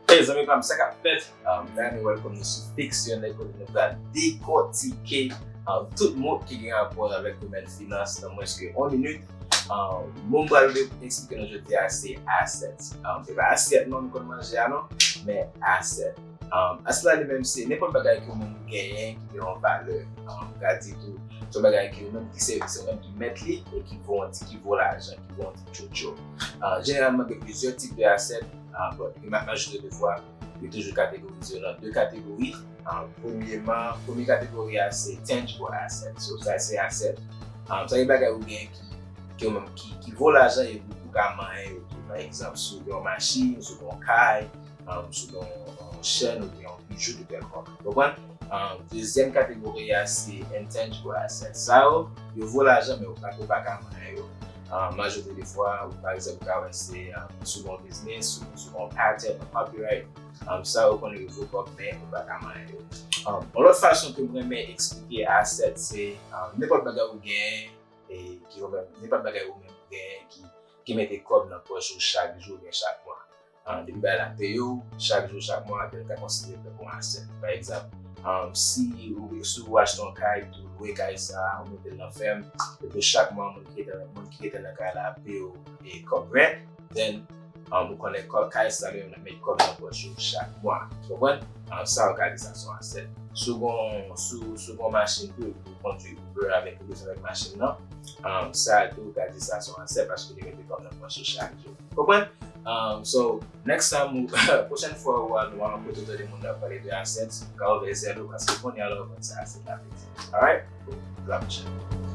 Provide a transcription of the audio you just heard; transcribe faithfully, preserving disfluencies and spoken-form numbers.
Hey zanmi pa m, sa k ap fèt? Um, bienvenue, welcome nou sou Fix Your Neck, kote nou pral dekòtike um, tout mo ki gen rapò avèk domèn finans nan mwens ke yon minit. Um, mo m pral eksplike nou jodi a se assets. Um, se pa asyèt non nou konn manje a non, men asset. Um, asset la li menm se nenpòt bagay ke ou menm ou genyen ki gen yon valè. Um, ka di tou, se yon bagay ki ou menm ki se, se ou menm ki mèt li e ki vo yon ti, ki vo lajan, ki vo yon ti tchotcho. Uh, jeneralman, gen plizyè tip de asset. Uh, bon, gen ma-, majorite de fwa, yo toujou kategorize yo nan de kategori. Um, premyeman, premye kategori a se tangible asset. So, sa se asset. Um, sa se bagay ou gen ki, ki ou menm ki, ki vo lajan e ou, ou ka manyen yo tou. Pa egzanp, si ou gen yon machin, si ou gen yon kay, um, si ou gen yon, yon chèn oubyen yon bijou de kèlkonk. Ou konprann? Um, dezyèm kategori a se intangible asset. Sa yo, yo vo lajan, men ou pa, ou pa ka manyen yo. Um, majorite de fwa, ou, pa egzanp, ou ka wè se um, si ou gen yon biznis, si ou, si ou gen yon patent, yon copyright, um, sa yo konnen yo vo kòb, men ou pa ka manyen yo. Um, yon lòt fason ke m renmen eksplike asset, se um, nenpòt bagay ou genyen, e ki ou menm, nenpòt bagay ou menm ou genyen ki, ki mete kòb nan pòch ou chak jou oubyen chak mwa. Ah, depi bagay la peye w, chak jou, chak mwa, ben, ou ka konsidere l tankou yon asset. Pa egzanp, um, si ou, si ou achte yon kay, epi ou lwe kay sa, ou mete l nan fèm, epi chak mwa, moun ki rete, moun ki rete nan kay la ap peye w e kòb rent, then, um, ou konnen kòb kay sa, li menm, l ap met kòb nan pòch ou chak mwa. Ou konprann? Um, sa, ou ka di sa se yon asset. Si w gen, si w, si w gen yon machin tou, epi ou kondwi Uber avèk, ou bezwen avèk machin nan, um, sa tou, ou ka di sa se yon asset paske li mete kòb nan pòch ou chak jou. Konprann? Um, so, next time, ou, pwochèn fwa ou al nan yon kote ou tande moun ap pale de assets, ou ka ouvè zèl ou, paske kounye a la ou konn sa asset la vle di. Alright? Cool. Drop check.